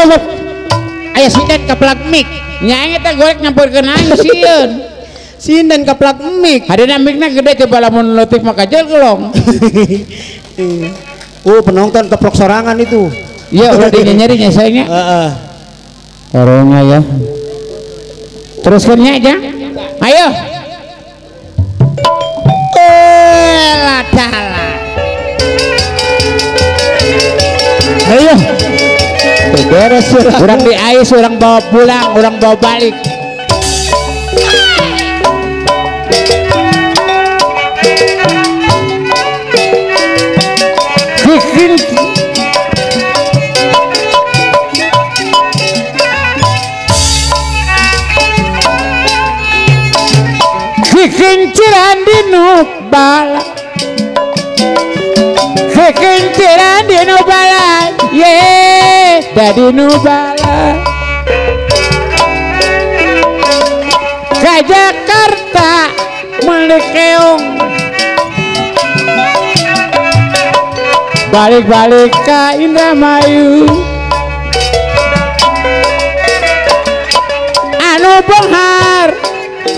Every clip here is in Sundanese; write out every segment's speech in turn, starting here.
Wop. Aya sinden kaplak mic. Nya aing teh golek nyampurkeun aing sieun. Sinden kaplak mic. Hadena micna gede coba lamun leutik mah kajel gelong. Oh, penonton keplok sorangan itu. Iya, udah dinyeri nya sayangnya. Heeh. Orangnya ya. Teruskan nya aja. Ayo. Ladala. Ayo. Beres urang di ais, urang bawa pulang, urang bawa balik. Bikin kikinciran di nubala, kikinciran di nubala, ye dari nubala. Ke Jakarta melikeong, balik-balik ke Indramayu. Anu benghar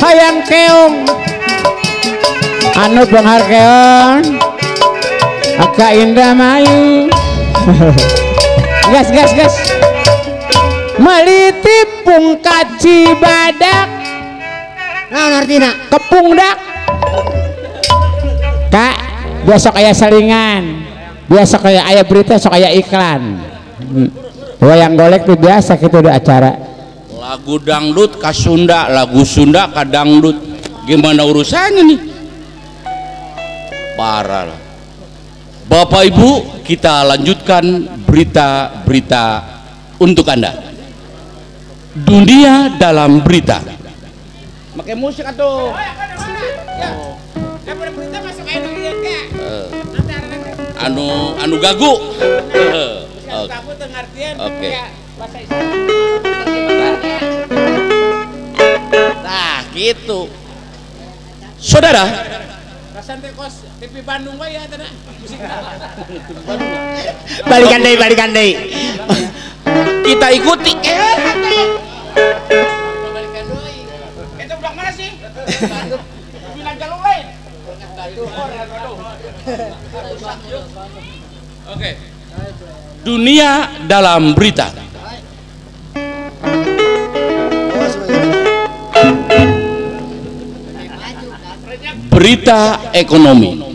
hayang keong, anu benghar keong ke Indramayu. Gas gas gas. Meli tipung kaci badak. Nah, artina kepung dak. Kak, besok aya selingan. Biasa kayak ayah berita, sok ayah iklan. Wayang golek tuh biasa gitu ada acara. Lagu dangdut ka Sunda, lagu Sunda ka dangdut. Gimana urusannya nih? Parah lah. Bapak Ibu, kita lanjutkan berita-berita untuk Anda. Dunia dalam berita. Pakai musik atau? Anu anu gagu. Oke. Nah, gitu. Saudara, TV Bandung wae ya teh. Balikan deui, balikan deui. Kita ikuti. Balikan deui. Itu budak mana sih? Bilang jalur lain. Oke. Dunia dalam berita. Berita ekonomi.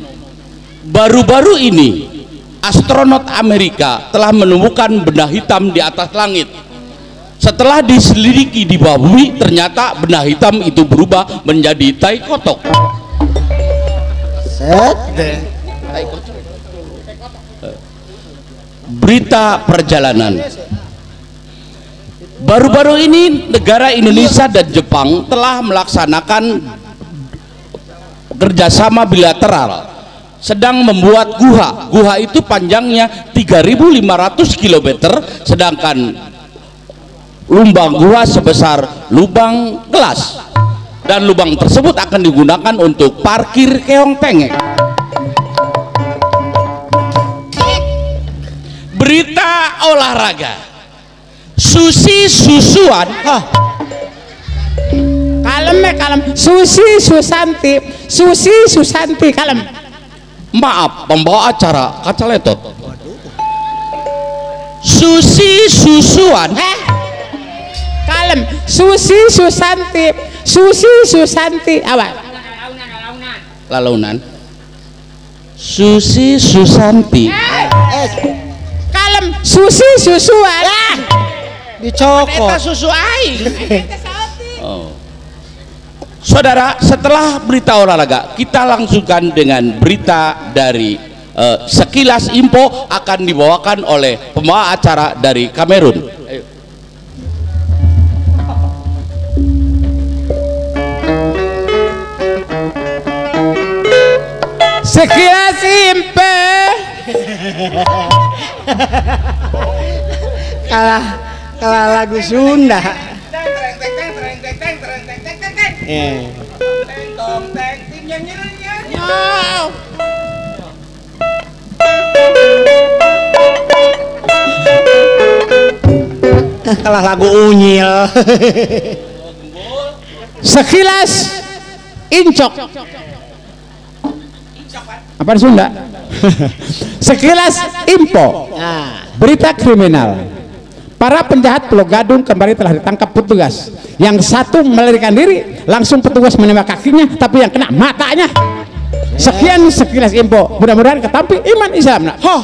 Baru-baru ini astronot Amerika telah menemukan benda hitam di atas langit. Setelah diselidiki di bawah bumi, ternyata benda hitam itu berubah menjadi tai kotok. Set. Tai kotok. Berita perjalanan. Baru-baru ini negara Indonesia dan Jepang telah melaksanakan kerjasama bilateral, sedang membuat guha. Guha itu panjangnya 3.500 km, sedangkan lubang guha sebesar lubang gelas, dan lubang tersebut akan digunakan untuk parkir keong tengek. Berita olahraga. Susi Susuan. Kalem ya kalem. Susi Susanti, Susi Susanti kalem. Maaf, pembawa acara kaca letot. Susi Susuan. Kalem. Susi Susanti, Susi Susanti. Awal. Lalaunan. Susi Susanti. Kalem. Susi Susuan. Dicokot. Eta susu aing. Oh. Saudara, setelah berita olahraga, kita langsungkan dengan berita dari sekilas info akan dibawakan oleh pembawa acara dari Kamerun. Ayo. Sekilas info. Kalah lagu Sunda. Kalah lagu unyil. Sekilas incok. Apa Sunda? Sekilas info. Berita kriminal. Para penjahat Pulau Gadung kembali telah ditangkap petugas. Yang satu melarikan diri, langsung petugas menembak kakinya, tapi yang kena matanya. Sekian sekilas info. Mudah-mudahan ketampi iman Islam. Nah. Hoh.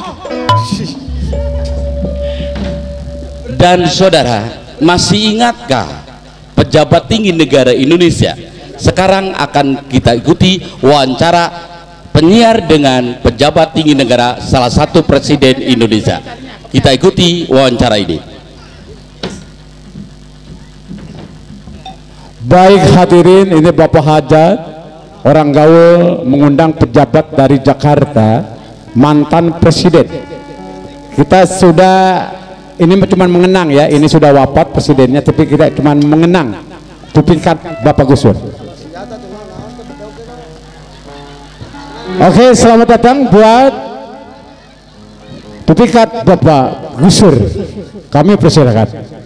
Dan saudara, masih ingatkah pejabat tinggi negara Indonesia? Sekarang akan kita ikuti wawancara penyiar dengan pejabat tinggi negara salah satu presiden Indonesia. Kita ikuti wawancara ini. Baik hadirin, ini Bapak Hajat, orang gaul mengundang pejabat dari Jakarta, mantan presiden. Kita sudah, ini cuma mengenang ya, ini sudah wafat presidennya, tapi kita cuma mengenang tingkat Bapak Gus Dur. Oke, selamat datang buat duplikat Bapak Gus Dur. Kami persilakan.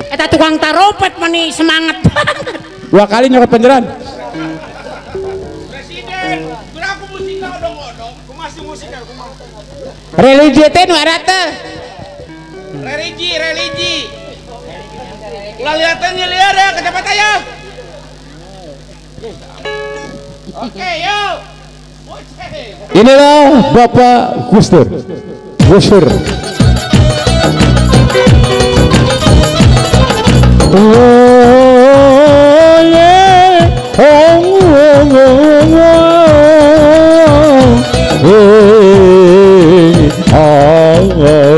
Eta tukang taropet meni semangat banget. Dua kali nyokot penjeran. Presiden, berapa musiknya odong-odong? Kumaha musiknya kumaha? Religi teh nu era teh. Religi, religi. Ulah liateun nyelieur ya kacamata ya. Oke, yuk. Inilah Bapak Gus Dur. Gus Dur. Oh yeah, oh oh oh oh, oh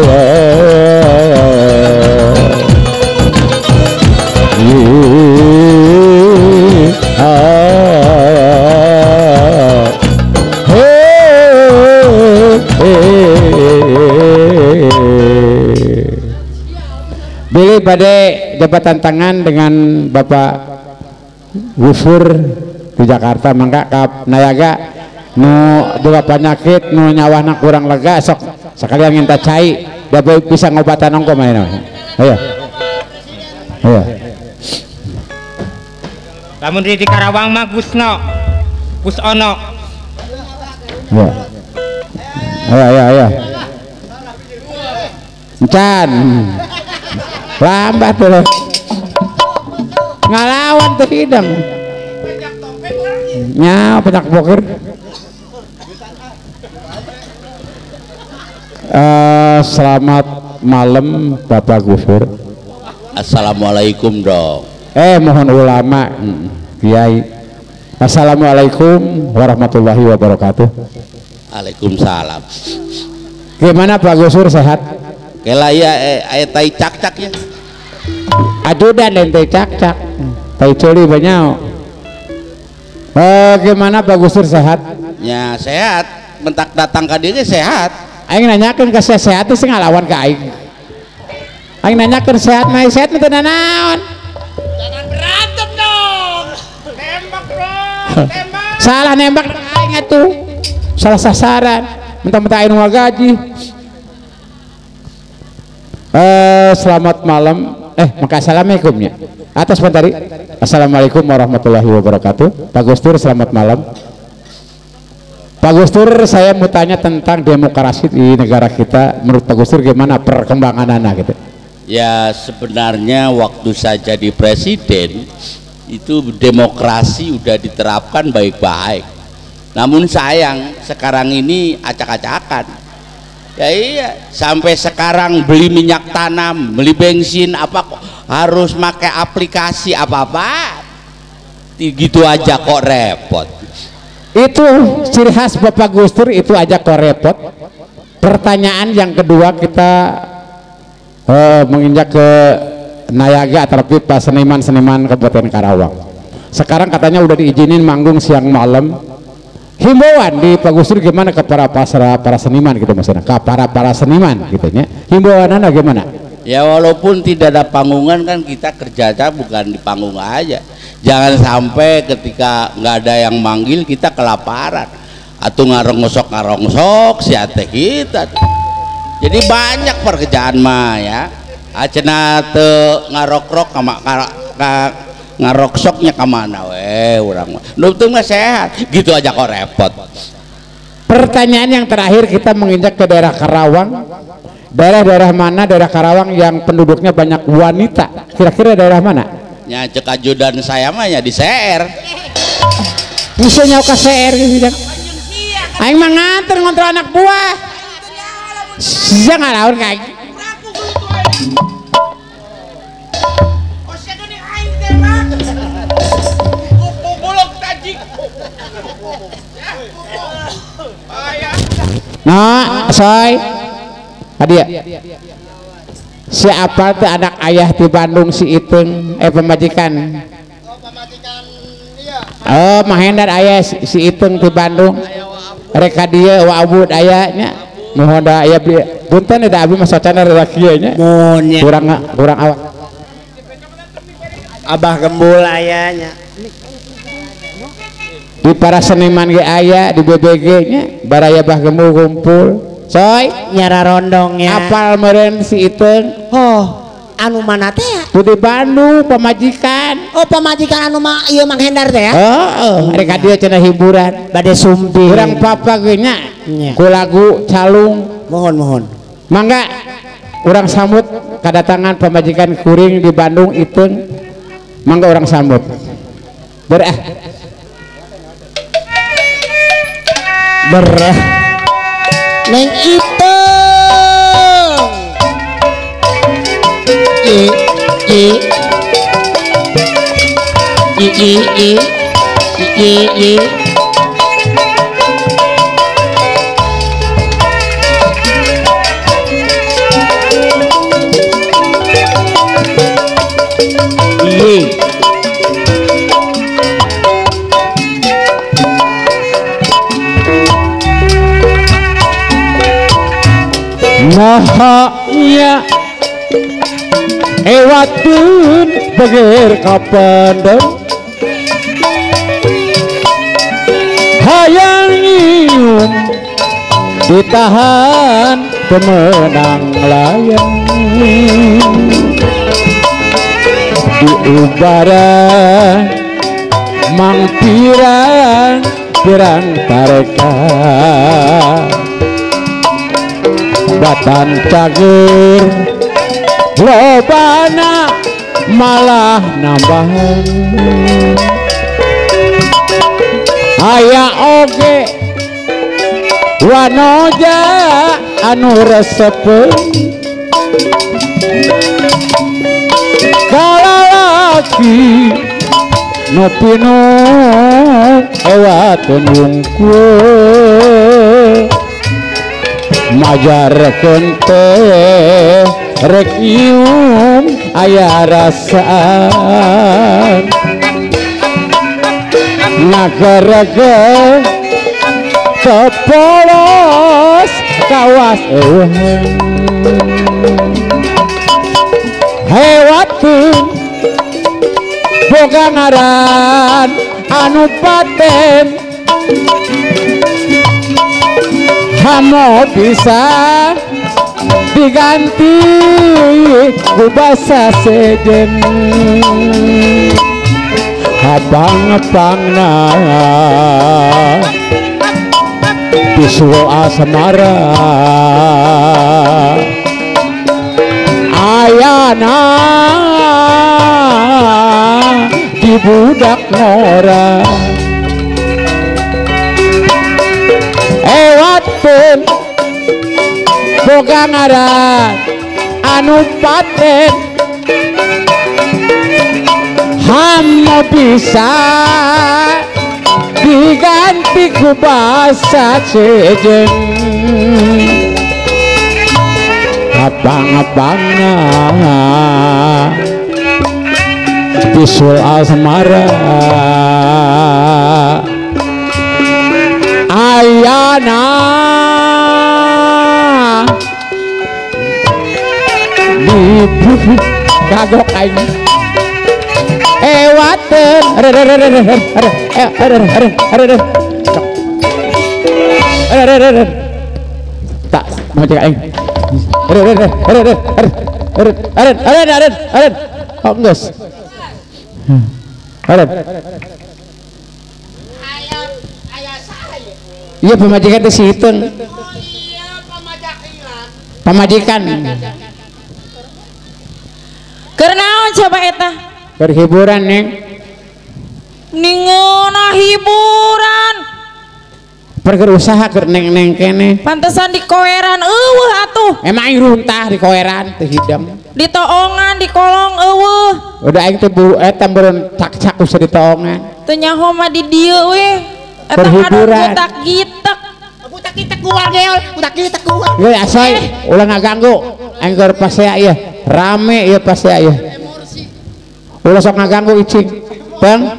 Billy badai jabatan tangan dengan Bapak Gus Dur di Jakarta, mangga kap nayaga nu boga penyakit nu nyawahna kurang lega sok sekalian minta cai da bisa ngobatan ongko mana. Ayo. Ayo. Lamun di Karawang mah Gusno. Gus Ono. Ya. Ayo ayo ayo. Encan. Lambat tuh. Ngalawan tuh hidang. Nya penak poker. Selamat malam Bapak Gus Dur. Assalamualaikum dong. Mohon ulama kiai. Assalamualaikum warahmatullahi wabarakatuh. Waalaikumsalam. Gimana Pak Gus Dur, sehat? Kela ya tai cak-cak ya. Adudan dan tai cak-cak. Tai coli banyak. Gimana Pak Gus Dur, sehat? Ya sehat. Mentak datang ke diri sehat. Aing nanyakeun ke sehat sih ngalawan ke aing. Aing nanyakeun sehat mah sehat teu nanaon. Jangan berantem dong. Tembak dong, tembak. Salah nembak aing atuh. Salah sasaran. Mentah-mentah aing gaji. Selamat malam. Maka assalamualaikum ya. Atas mentari. Assalamualaikum warahmatullahi wabarakatuh. Pak Gus Dur, selamat malam. Pak Gus Dur, saya mau tanya tentang demokrasi di negara kita. Menurut Pak Gus Dur gimana perkembangan anak gitu? Ya sebenarnya waktu saya jadi presiden itu demokrasi udah diterapkan baik-baik. Namun sayang sekarang ini acak-acakan. Ya iya, sampai sekarang beli minyak tanam, beli bensin apa kok harus pakai aplikasi apa-apa. Gitu aja kok repot. Itu ciri khas Bapak Gus Dur, itu aja kok repot. Pertanyaan yang kedua, kita menginjak ke nayaga tapi pas seniman-seniman Kabupaten Karawang. Sekarang katanya udah diizinin manggung siang malam. Himbauan di Pak Gus Dur gimana ke para para seniman gitu maksudnya, ke para seniman gitu nya. Himbauannya gimana? Ya walaupun tidak ada panggungan kan kita kerjanya bukan di panggung aja. Jangan sampai ketika nggak ada yang manggil kita kelaparan atau ngarongsok-ngarongsok siate kita. Jadi banyak pekerjaan mah ya. Acena teu ngarokrok kama ngaroksoknya kemana we urang mah. Nu penting mah sehat, gitu aja kok repot. Pertanyaan yang terakhir, kita menginjak ke daerah Karawang. Daerah-daerah mana daerah Karawang yang penduduknya banyak wanita? Kira-kira daerah mana? Ya cek ajudan saya mah ya di CR. Bisa nyawa ke CR gitu. Aing mah nganter ngontrol anak buah. Sia ngalaun ka aing. Nah, soy. Hadiah. Siapa tuh anak ayah di Bandung si Iteung pemajikan? Oh, pemajikan iya. Oh, Mahendar ayah si Iteung di Bandung. Reka dia wa abud ayahnya. Nuhun da aya punten da abdi mah socana rada kieu nya. Kurang kurang awak. Abah Gembul ayahnya. Di para seniman ge aya di BBG nya baraya Bah Gembul kumpul. Soy nyara rondong ya. Apal meureun si Iteung. Oh, anu mana teh ya? Di Bandung pemajikan. Oh, pemajikan anu mah ieu Mang Hendar teh ya? Heeh, rek ka dieu cenah hiburan. Bade sumping. Urang papa ge nya. Ku lagu calung. Mohon mohon. Mangga urang sambut kedatangan pemajikan kuring di Bandung Iteung. Mangga urang sambut. Berah. Berah. Neng Iteung. I I I I I I I. I. Mahanya ewatun beger kapendem hayang nyium ditahan pemenang layang di udara mang pirang pirang tareka batan cager lobana malah nambahan aya oge wanoja anu resepeun kalalaki nu pinuh ewateun wungkul majarkeun teh rek nyium aya rasaan ngagerege tepolos kawas eueuh hewateun boga ngaran anu paten hamo bisa diganti ku basa sejen habang-pangna bisuo asmara ayana di budak ngora ewatun boga ngaran anu paten hamo bisa diganti ku basa sejen abang-abangna Bisul asmara ayana kagok aing ewaten tak mau cek aing oh geus iya pamajikan teh si Iteung. Pamajikan keur naon coba eta? Berhiburan neng. Ningeuna hiburan. Perger usaha keur neng-neng kene. Pantesan dikoeran eueuh atuh. Emang aing runtah dikoeran teu hidem. Ditoongan dikolong eueuh. Udah aing teh buru eta meureun cak-cak usah ditoongan. Teu nyaho mah di dieu we. Eta berhiburan. Butak gitek. Butak gitek kual geol, butak gitek kual. Geus asoy ulah ngaganggu. Aing keur pasea ieu. Rame ieu pasea ieu. Ulah sok ngaganggu icing. Bang,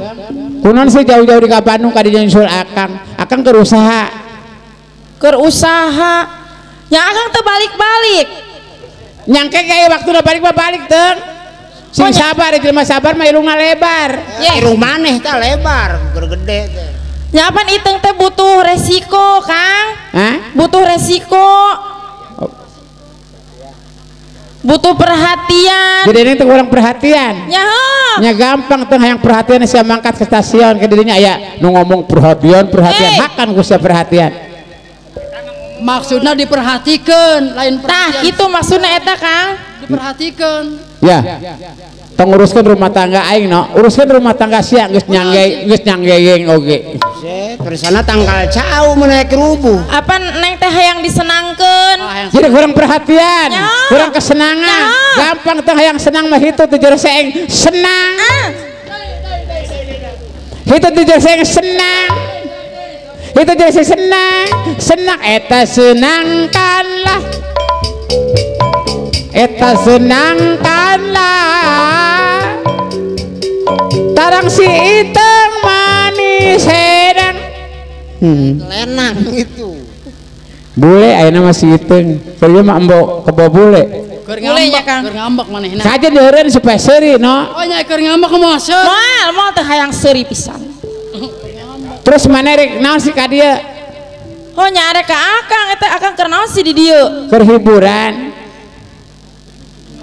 kunaon sih jauh-jauh di ka Bandung ka dieu nyusul akang. Akang keur usaha. Keur usaha. Nya akang teu balik-balik. Nyangke kayak waktuna balik mah balik teu. Sing sabar jelema sabar mah irungna lebar. Irung maneh teh lebar, keur gede teh. Nya apan Iteung teh butuh resiko, Kang? Hah? Butuh resiko. Butuh perhatian. Jadi ini tuh kurang perhatian. Ya, nya gampang tuh hayang perhatian sia mangkat ke stasiun ke dirinya aya nu ngomong perhatian perhatian hakan ku sia perhatian. Maksudnya diperhatikan, lain perhatian. Tah, itu maksudnya eta, Kang. Diperhatikan. Ya. Tong uruskeun rumah tangga aing no, uruskeun rumah tangga sia geus nyangge geus nyanggeyeng oge. Tersana tangkal cau menaik rubuh. Apa neng teh hayang disenangkeun? Jadi kurang perhatian, kurang kesenangan. Gampang teh hayang senang mah hitu teh jero seeng senang. Hitu teh jero seeng senang. Hitu jero seeng senang, senang eta senangkanlah. Eta senangkanlah. Tarang si Iteung manis hedang. Lenang itu. Bule ayeuna mah si Iteung. Keur ieu mah embo kebo bule. Keur ngambek, keur ngambek manehna. Saja deureun supaya seuri no. Oh nya keur ngambek mah seuri. Moal, moal teh hayang seuri pisan. Terus mana rek naon sih ka dieu? Oh nya arek ka akang eta akang keur naon sih di dieu? Keur hiburan.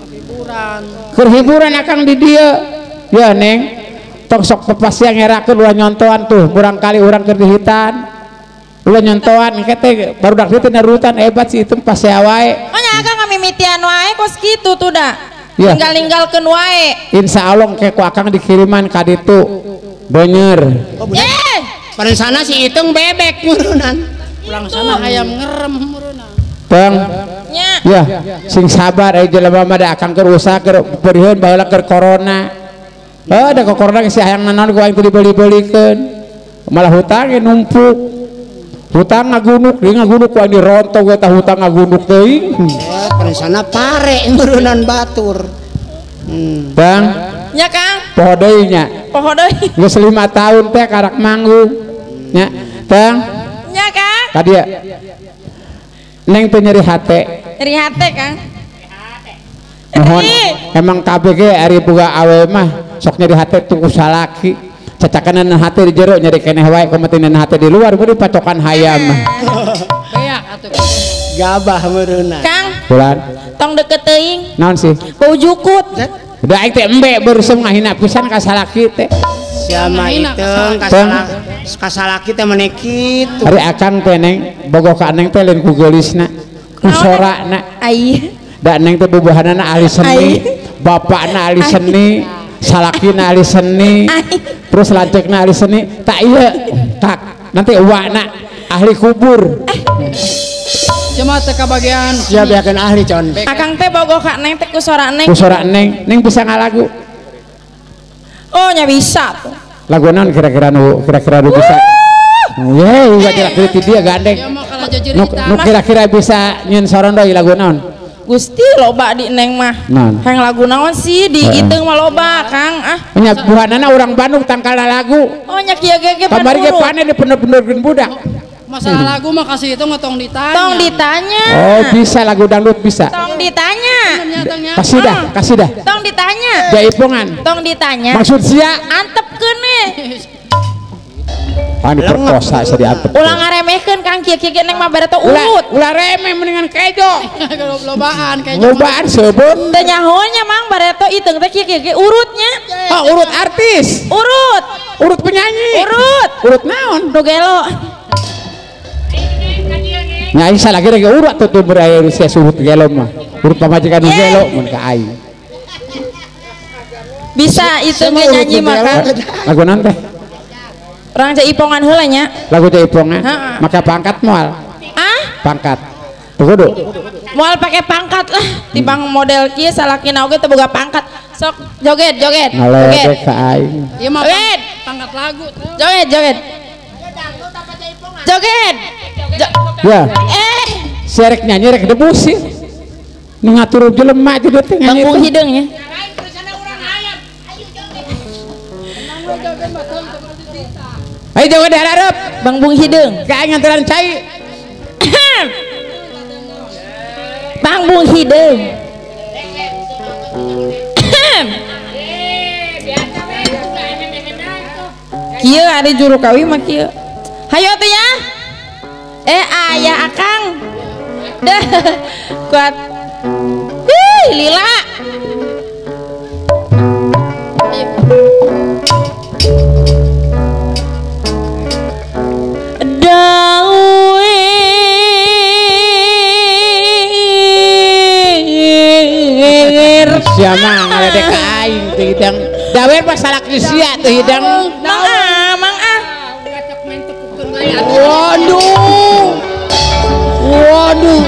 Hiburan. Keur hiburan akang di dieu. Ya neng, tong sok pepas yang ngerakeun ulah nyontoan tuh, murang kali urang keur dihitan. Ulah nyontoan engke teh barudak dieu teh narutan hebat si Iteung pasea wae. Oh nya akang ngamimitian wae kos kitu tuh da. Ya. Ninggal-ninggalkeun wae. Insya Allah engke ku akang dikiriman ka ditu. Bener. Oh, pada sana si Iteung bebek murunan. Pulang sana hayam ngerem murunan. Bang. Nya. Ya, sing sabar aya jelema mah da akang keur usaha keur perieun baheula keur corona. Oh, ada ke corona si hayang nanaon ku aing teu dibeli-belikeun. Malah hutang numpuk. Hutang ngagunuk, deui ngagunuk ku aing dirontog eta hutang ngagunuk teuing. Oh, sana pare murunan batur. Bang. Nya Kang. Poho deui nya. Poho deui. Geus 5 tahun teh karak manggung. Nya, Bang. Nya Kang. Ka dieu. Neng teh nyeri hate. Nyeri hate, Kang. Mohon emang KBG ari boga awe mah sok nyeri hate tunggu salaki cacakanan hate di jero nyeri keneh wae kumaha hate di luar beureum pacokan hayam. Beak atuh. Gabah meureunna. Kang. Bulan. Tong deket teuing. Naon sih? Bau jukut. Udah aing teh embe bersem ngahina pisan ka salaki teh. Siama Iteung ka salaki teh meni kitu. Ari akang teh neng bogoh ka neng teh lain ku geulisna ku sorana. Ai. Da neng teh bubuhanana ahli seni, bapakna ahli seni, salakina ahli seni, terus lanceukna ahli seni, tak ieu tak nanti uakna ahli kubur. Cuma teh kabagian. Siap yakin ahli con. Akang teh bogoh ka neng teh ku sora neng. Ku sora neng, neng bisa ngalagu. Oh nya bisa tuh. Lagu naon kira-kira nu kira-kira nu bisa. Ye, uga kira-kira ti dia gandeng. Nu kira-kira bisa nyeun sorondoi lagu naon? Gusti loba di Neng mah. Hayang lagu naon sih di Iteung mah loba Kang ah. Nya buhanana urang Bandung tangkal lagu. Oh nya kieu ge ge kamari ge panen dipener-penerkeun budak. Masalah lagu mah kasih itu mah tong ditanya. Tong ditanya. Oh bisa lagu dangdut bisa. Tong ditanya. Kasih dah, kasih dah. Tong ditanya. Jaipongan. Tong ditanya. Maksud sia antepkeun nih. Pan diperkosa sia diantep. Ulah ngaremehkeun Kang kieu kieu Neng mah bareto urut. Ulah remeh mendingan kejo. Lobaan kejo. Lobaan seubeuh. Teu nyaho nya Mang bareto iteung teh kieu kieu urutnya. Oh urut artis. Urut. Urut penyanyi. Urut. Urut naon? Nu gelo. Nya aing salah ge urut tuh beraya sia surut gelo mah. Urut pamajikan nu gelo mun ka aing. Bisa itu ge nyanyi mah Kang. Lagu naon teh? Urang jaipongan heula nya. Lagu jaipongan. Maka pangkat moal. Ah? Pangkat. Teu kudu. Moal pake pangkat lah tibang model kieu salakina oge teu boga pangkat. Sok joget joget. Joget ka aing. Ieu mah joget. Pangkat lagu. Joget joget. Joget. Ya. Serek nyanyi rek debus sih. Nu ngatur jelema jadi teh nyanyi. Bangkung hideung nya. Ayo joget di hareup. Bangbung hideung. Ka aing nganteran cai. Bangbung hideung. Kieu ari juru kawi mah kieu. Hayo atuh ya. Ayah akang. Dah kuat. Ih, lila. Ayo. Dawir. Sia mah ngaledek ka aing teh hidang. Dawir mah salaki sia teh hidang. Mang ah, mang ah. Waduh. Waduh.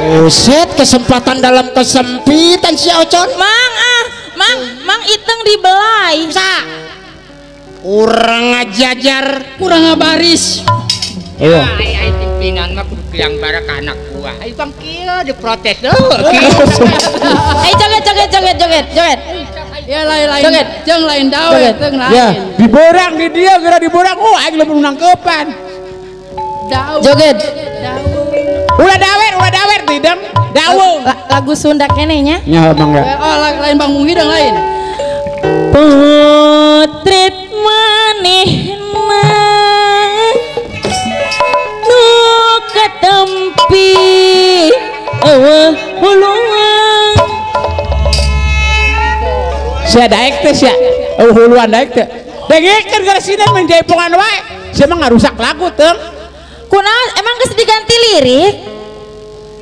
Buset, kesempatan dalam kesempitan si Ocon. Mang ah, mang, mang Iteung dibelai. Sa. Kurang ngajajar, kurang ngabaris. Iya. Ai pimpinan mah kudu kilang bara ka anak buah. Ai bang kieu diprotes deuh. Ai joget joget joget joget joget. Ya lain-lain. Jeung lain dawe teu lain. Ya, diborang di dia geura diborang. Oh, aing lamun nangkepan. Dawe. Joget. Ulah dawer hidang. Dawe. Lagu Sunda keneh nya. Nya mangga. Oh, lain Bang Mung hidang lain. Potret manehna nu katempi eueuh huluan. Sia daek teh sia. Eueuh huluan daek teh. Dengekeun gara sina mun jaipongan wae. Sia mah ngarusak lagu teu. Kunaon emang geus diganti lirik?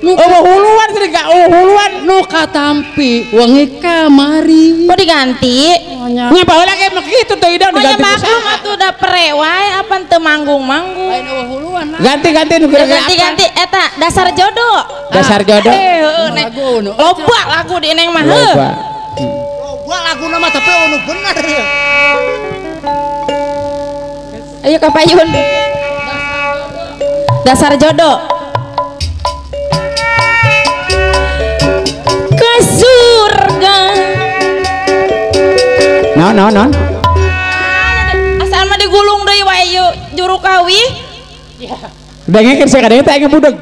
Eueuh huluan teh eueuh huluan nu katampi wengi kamari. Kok diganti? Nya baheula ge mah kitu teh hidang diganti. Nya maklum atuh da pre wae apan teu manggung-manggung. Lain eueuh huluan lah. Ganti-ganti nu kira-kira. Ganti-ganti eta dasar jodoh. Dasar jodoh. Heueuh Neng. Loba lagu di Neng mah heuh. Loba. Loba laguna mah tapi anu bener ya. Ayo ka payun. Dasar jodoh. Ke surga. Naon naon naon. Asal mah digulung deui wae yeuh juru kawi. Dengekeun sia kadenge teh aing budeg.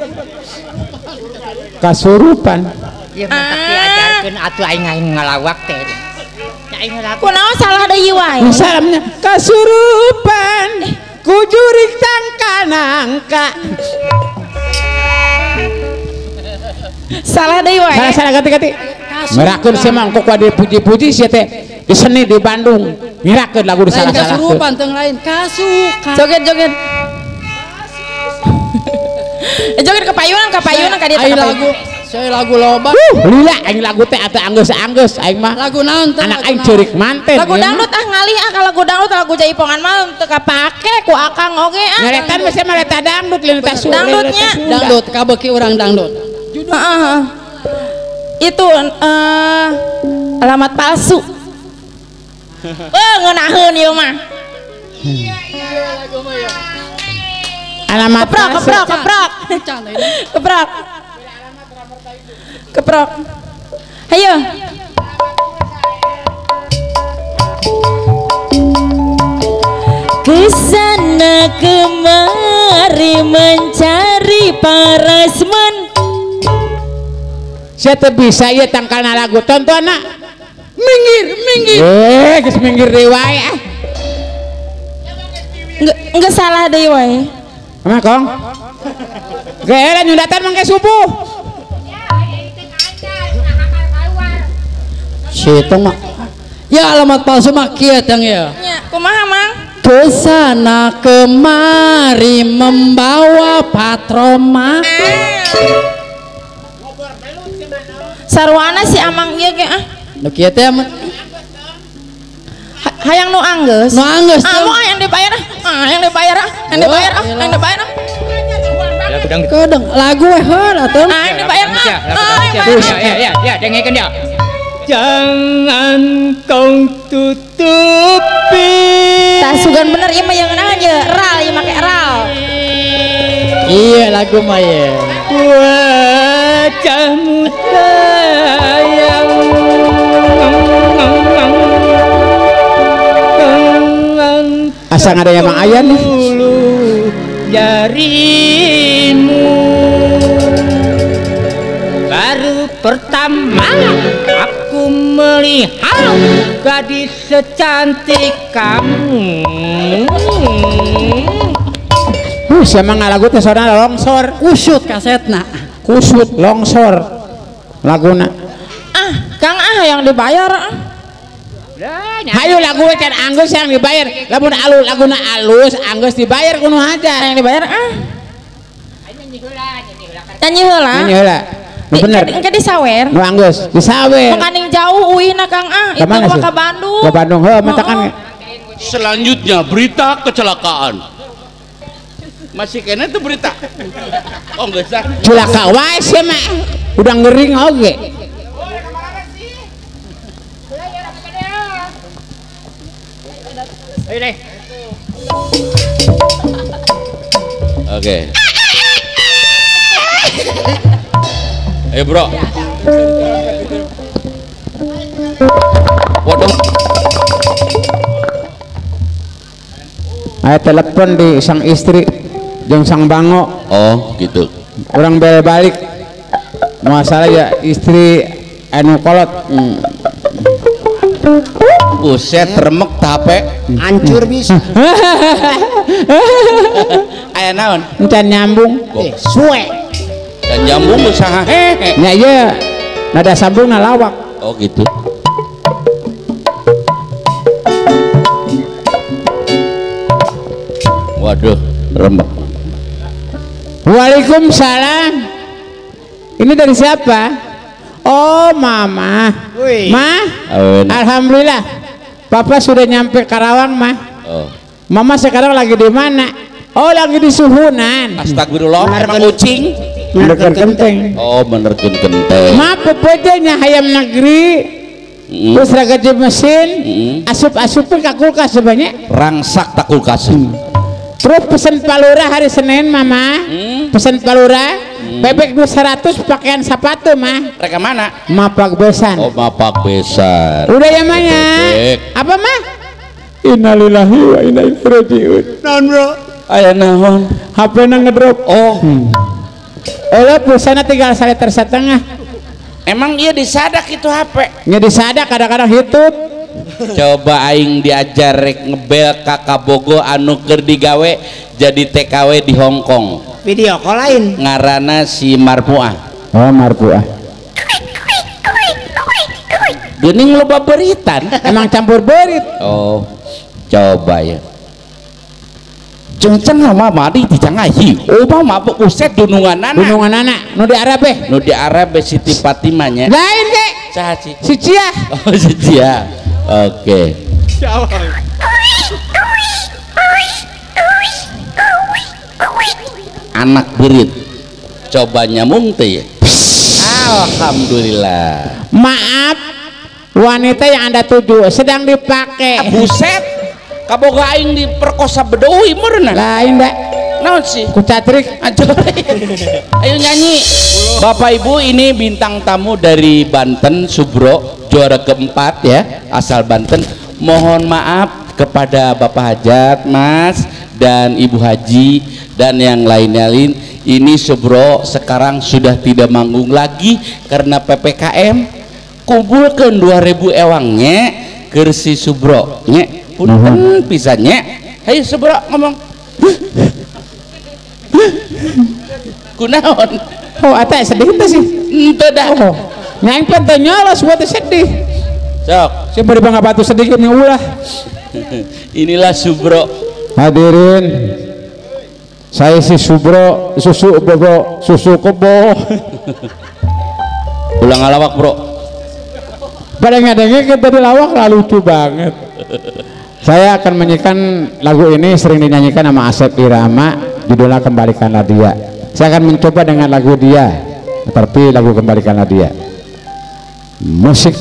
Kasurupan. Ieu mah tak diajarkeun atuh aing aing ngalawak teh. Nya aing ngalawak. Kunaon salah deui wae. Salamnya kasurupan. Kujurik tangka nangka. Salah deui wae. Salah salah ganti-ganti. Ngerakeun sia mah engko kudu dipuji-puji sia teh di seni di Bandung. Ngerakeun lagu disalah-salah. Kasurupan teu lain kasukan. Joget joget. Joget kepayunan kepayunan ka dieu teh. Lagu saya lagu loba. Lila aing lagu teh atuh anggeus-anggeus aing mah. Lagu naon teh? Anak aing ceurik manten. Lagu dangdut ah ngalih ah kalau lagu dangdut lagu jaipongan mah teu kapake ku akang oge ah. Nyaletan mah sia mah leta dangdut lain eta dangdutnya. Dangdut kabeuki urang dangdut. Heeh. Itu alamat palsu. Ngeunaheun ieu mah. Iya iya lagu mah ya. Alamat keprok keprok keprok. Keprok. Keprok. Hayo. Kesana kemari mencari parasmen. Saya teu bisa ieu tangkalna lagu tonton nak. Minggir, minggir. Geus minggir deui wae ah. Enggak salah deui wae. Mah Kong. Geura nyundatan mangke subuh. Si itu mah. Ya alamat palsu mah kieu tang ya. Nya, kumaha Mang? Kesana kemari membawa patroma. Sarwana si Amang ieu ge ah. Nu kieu teh hayang nu anggeus. Nu anggeus. Ah, mau yang dibayar ah, yang dibayar ah, yang dibayar ah, yang dibayar ah. Kedeng lagu we heula atuh. Ah, yang dibayar ah. Ya ya ya, dengekeun ya. Jangan kau tutupi. Tah sugan bener ieu mah yang ngeunahan ye, ral ieu make ral. Iya lagu mah ye. Wajahmu sayang. Asa ngada yang Mang Ayan nih. Jarimu baru pertama aku melihat gadis secantik kamu. Siapa ngalagu teh sorana longsor. Kusut kasetna. Kusut longsor laguna. Ah, Kang ah yang dibayar ah. Hayu lagu can anggeus yang dibayar. Lamun alus laguna alus anggeus dibayar kudu aja. Yang dibayar ah. Nyanyi heula. Nyanyi heula. Nu bener. Engke disawer. Nu anggeus disawer. Makaning jauh uihna Kang ah. Itu mah ka Bandung. Ka Bandung heuh matakan. Selanjutnya berita kecelakaan. Masih kena tuh berita. Oh enggak sah. Celaka wae sih mah. Udah ngering oge. Ayo deh. Oke. Ayo bro. Waduh. Ayo telepon di sang istri jeung sang bango. Oh gitu. Orang bel balik. Masalah ya istri anu kolot. Buset remek tape hancur bisa. Aya naon? Encan nyambung. Suwe. Dan nyambung usaha. Nya ieu nada sambung na lawak. Oh gitu. Waduh, remek. Waalaikumsalam. Ini dari siapa? Oh, Mama. Wih. Ma, alhamdulillah. Papa sudah nyampe Karawang, Ma. Oh. Mama sekarang lagi di mana? Oh, lagi di Suhunan. Astagfirullah, emang kucing. Menerken kenteng. Oh, menerken kenteng. Ma, pepejenya hayam negeri. Terus ragaji mesin, asup-asupin ke kulkas sebanyak. Rangsak tak kulkas. Terus pesen Palura hari Senin, Mama. Pesen Palura. Bebek 200 pakaian sepatu, Mah. Mereka mana? Mapak besan. Oh, mapak besan. Udah ya, Ma ya. Apa, Ma? Innalillahi wa inna ilaihi rajiun. Naon, bro? Aya naon? HP-na ngedrop. Oh. Eueuh pulsana tinggal 1,5 liter. Emang iya disadak itu HP? Nya disadak kadang-kadang hitut. Coba aing diajar rek ngebel ka Kabogo anu keur digawe jadi TKW di Hong Kong. Video call lain. Ngaranna si Marpuah. Oh, Marpuah. Geuning loba beritan. Emang campur berit. Oh, coba ya. Cengceng mama di dicangahi. Oh, mama buset dununganana. Dununganana nu di Arab eh. Nu di Arab Siti Fatimah nya. Lain ge. Saha sih? Si Cia. Oh, si Cia. Oke. Anak berit. Coba nyamung teh ya. Alhamdulillah. Maaf, wanita yang Anda tuju sedang dipakai. Buset. Kaboga aing diperkosa bedowi meureunna. Lain da. Naon sih? Ku catrik. Ayo nyanyi. Bapak Ibu, ini bintang tamu dari Banten, Subro, juara keempat ya, asal Banten. Mohon maaf kepada Bapak Hajat, Mas, dan Ibu Haji dan yang lainnya lain. Ini Subro sekarang sudah tidak manggung lagi karena PPKM. Kumpulkan 2000 ewangnya ke si Subro nya, punten pisan nya. Ayo Subro ngomong. Kunaon? Oh, ata sedih teh sih. Henteu dah. Oh. Nyaing pan teu nyolos buat sedih. Sok, siapa bari bangga batu sedikit nih ulah. Inilah Subro. Hadirin, saya si Subro, susu bobo, susu kebo. Ulang ngalawak, Bro. Pada ngadengnya kita di lawak lah, lucu banget. Saya akan menyanyikan lagu ini, sering dinyanyikan sama Asep Irama, judulnya Kembalikanlah Dia. Saya akan mencoba dengan lagu dia, tapi lagu Kembalikanlah Dia. Musik.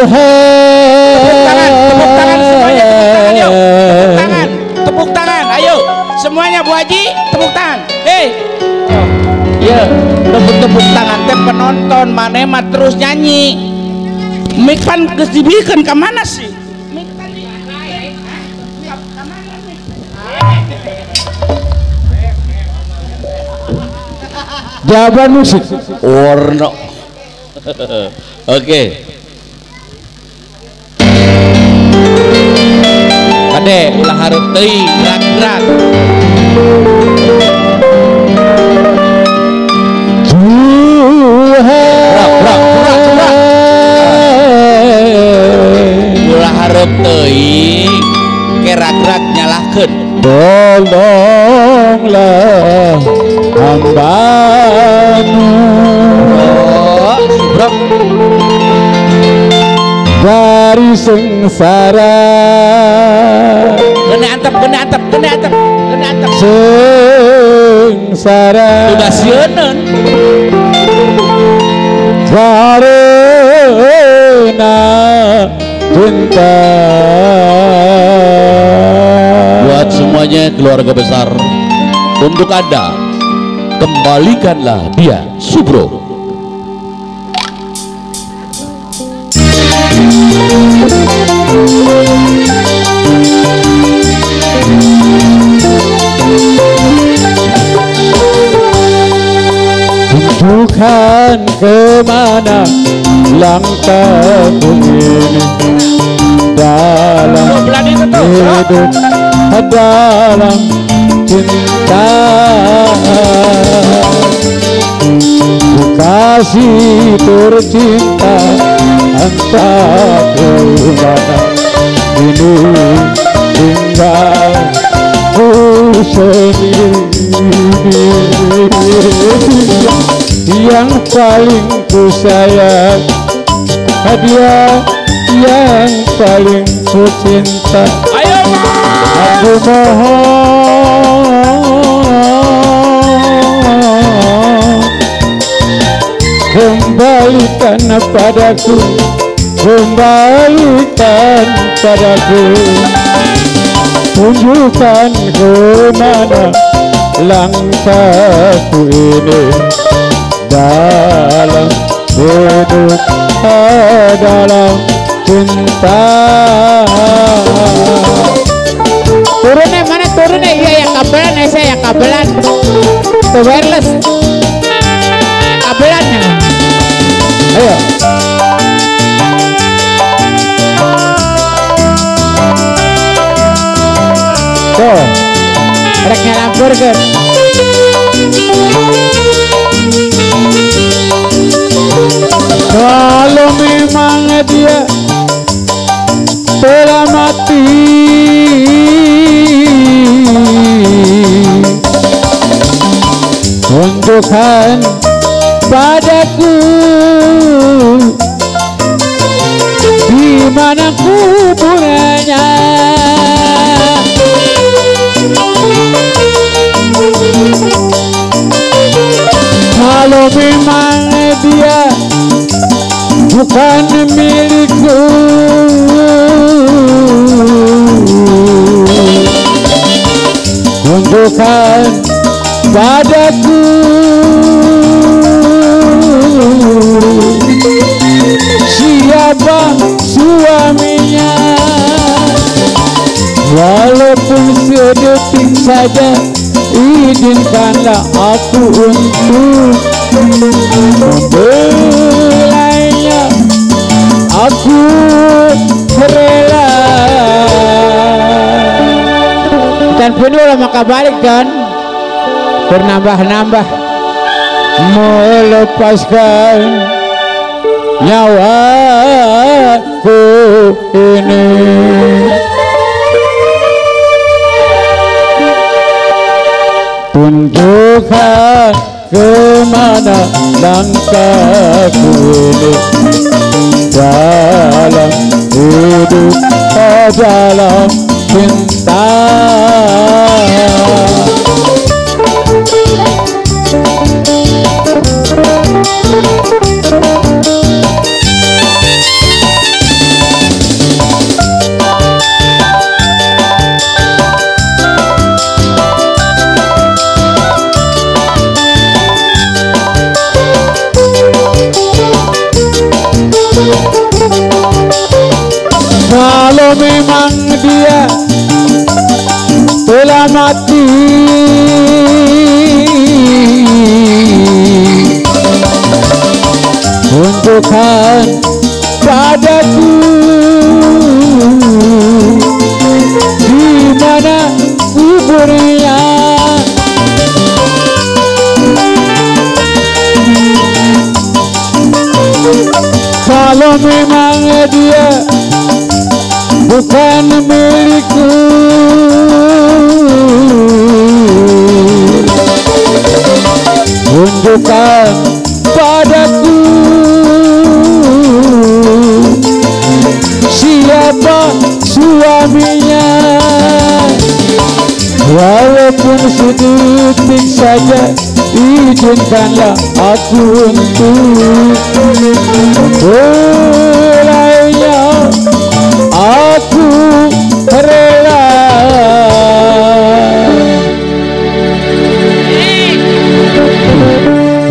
Tepuk tangan semuanya, tepuk tangan yuk. Tepuk tangan, tepuk tangan, ayo. Semuanya Bu Haji, tepuk tangan. Hei. Oh, iya, tepuk-tepuk tangan teh penonton, maneh mah terus nyanyi. Mik pan geus dibikeun ka mana sih? Mik tadi. Ka mana mik? Jawaban musik. Warna. Oke. Kade ulah hareup teuing, gerak-gerak. Gerak, gerak, gerak, gerak. Ulah hareup teuing, gerak-gerak nyalahkeun. Tolonglah hambamu Bro, dari sengsara. Kena antep, kena antep, kena antep, kena antep. Sengsara. Sudah sieuneun. Karena cinta. Buat semuanya keluarga besar, untuk Anda, kembalikanlah dia, Subro. Tunjukkan kemana langkahku ini dalam hidup, dalam cinta. Ku kasih tercinta entah kemana ini tinggal ku sendiri. Yang paling ku sayang hadiah yang paling ku cinta. Ayo, aku mohon kembalikan padaku, kembalikan padaku. Tunjukkan kemana langkahku ini dalam hidup, dalam cinta. Turunnya mana turunnya? Iya yang kabelan, saya yang kabelan. Tuh wireless. Kabelan ya. Ayo. Tuh. Rek nyalampur kan. Kalau memang dia telah mati, tunjukkan padaku di mana kuburannya. Kalau memang bukan milikku, tunjukkan padaku siapa suaminya. Walaupun sedetik saja, izinkanlah aku untuk membelainya. Aku rela. Dan penuh lah maka balik kan, bernambah-nambah melepaskan nyawaku ini. Tunjukkan kemana langkahku ini dalam hidup, dalam cinta. Kalau memang dia telah mati, tunjukkan padaku di mana kuburnya. Kalau memang dia bukan milikku, tunjukkan padaku siapa suaminya. Walaupun sedetik saja, izinkanlah aku untuk membelainya. Aku rela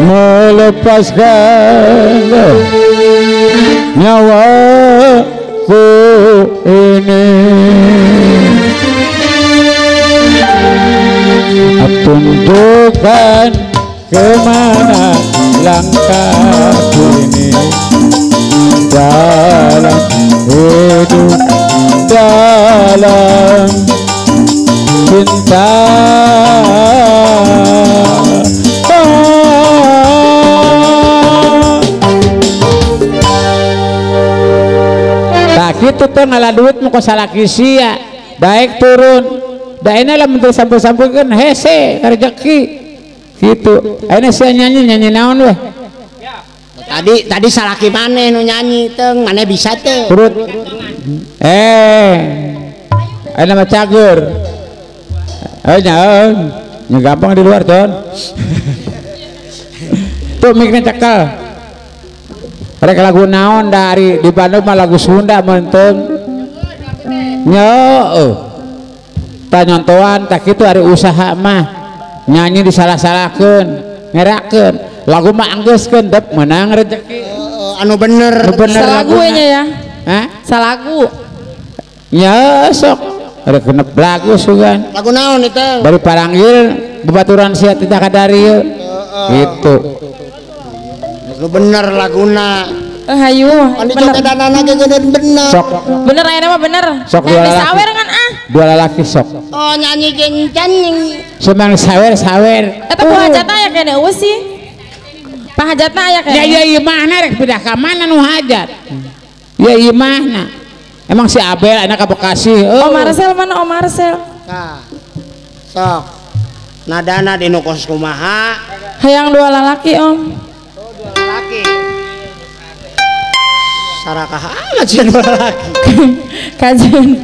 melepaskan nyawaku ini. Tunjukkan kemana langkahku ini dalam hidup, dalam cinta. Tak gitu tuh ngalah duit mau salah kisia daek turun daeknya lah menteri sampul-sampulkan hese rezeki gitu. Ayeuna sia nyanyi nyanyi naon weh. Tadi salaki maneh nu nyanyi teng maneh bisa teu. Turut. Ayeuna mah cager. Nya gampang di luar, Ton. Tuh mikna cekel. Rek lagu naon dari di Bandung mah lagu Sunda menteng. Nya tah nyontoan tah kitu ari usaha mah nyanyi disalah-salahkeun, ngerakeun. Lagu mah anggeuskeun dep menang rezeki. Anu bener. Nu bener salagu nya ya. Hah? Salagu. Nya sok rek genep lagu sugan. Lagu naon itu? Bari paranggil bebaturan sia tidak kadarieu. Gitu. Nu bener laguna. Hayu. Anu jogedanana ge bener. Sok. Bener ayeuna mah bener. Sok dua lalaki. Sawer kan ah. Dua lalaki sok. Oh nyanyi gencan. Semang sawer-sawer. Eta pahajatna aya keneh eueuh sih. Pahajatna aya keneh. Ya ya ieu mahna rek pindah ka mana nu hajat. Ya ieu mahna. Emang si Abel anak ka Bekasi. Oh. Om Marcel mana Om Marcel? Tah. Sok. Nadana di nu kos kumaha? Hayang dua lalaki Om. Oh dua lalaki. Sarakah amat sih dua lalaki. Kajeun.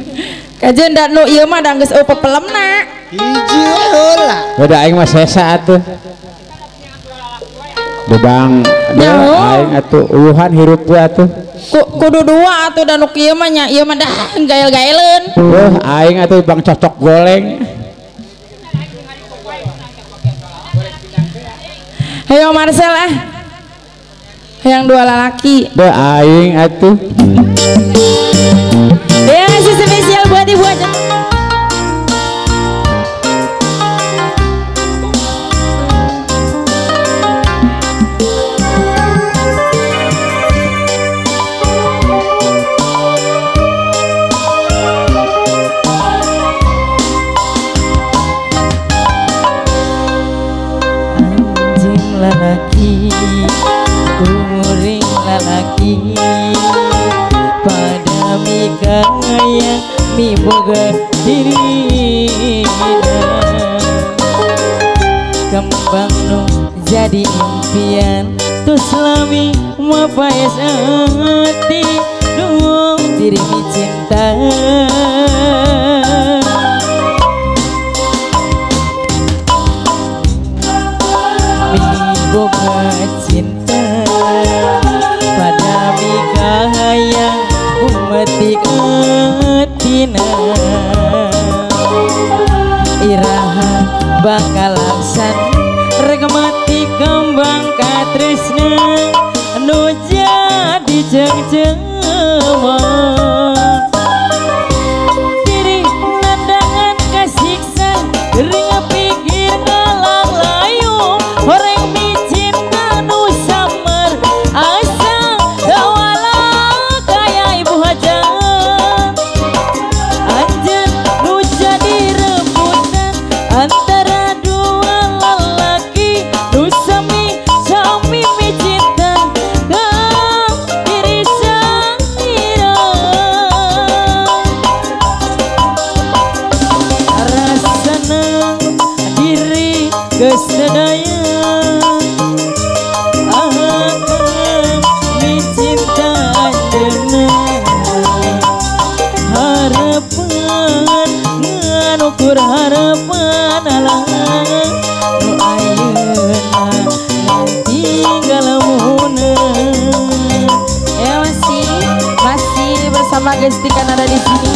Kajeun da nu ieu mah da geus eueuh pepelemna. Hiji we heula. Udah aing mah sesa atuh. Bang, aing atuh uyuhan hirup we atuh. Kudu dua atuh da nu kieu mah nya, ieu mah dah gael-gaeleun. Heuh, aing atuh bang cocok goleng. Hayo Marcel ah. Yang dua lalaki. Deh aing atuh. Ya masih spesial buat ibu aja. Lalaki kuring lalaki pada mikaya miboga dirina kembang nu jadi impian tus lami mapaes hati duung diri mi cinta. Boga cinta pada mikaya umetik atina iraha bakal laksan rek mati kembang katresna nu jadi jeng-jengma diri nandangan kasiksa ring pikir ngalang layu horeng sama Gestikan ada di sini.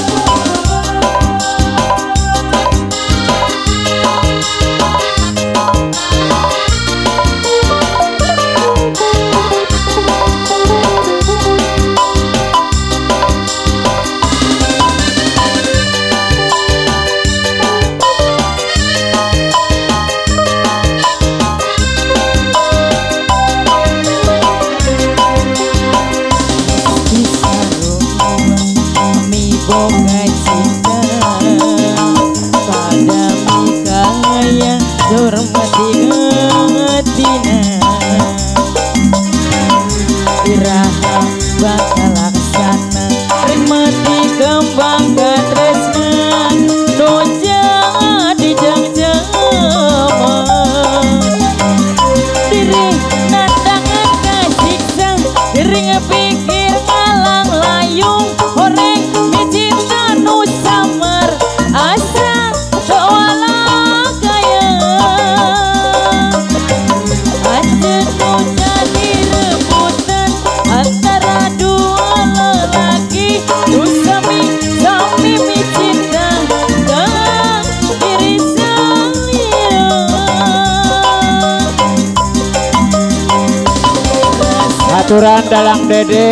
Aturan dalang dede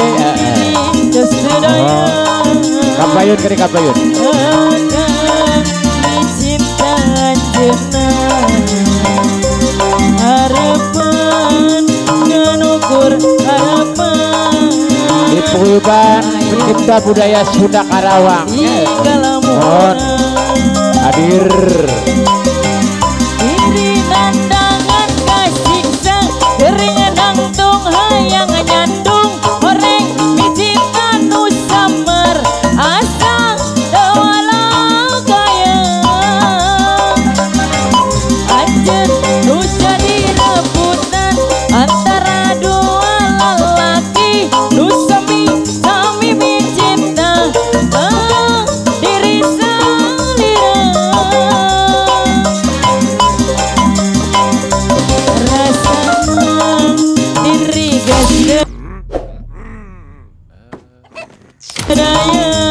kabayun keri kabayun di paguyuban pencipta budaya Sunda Karawang. Mohon hadir. Daya.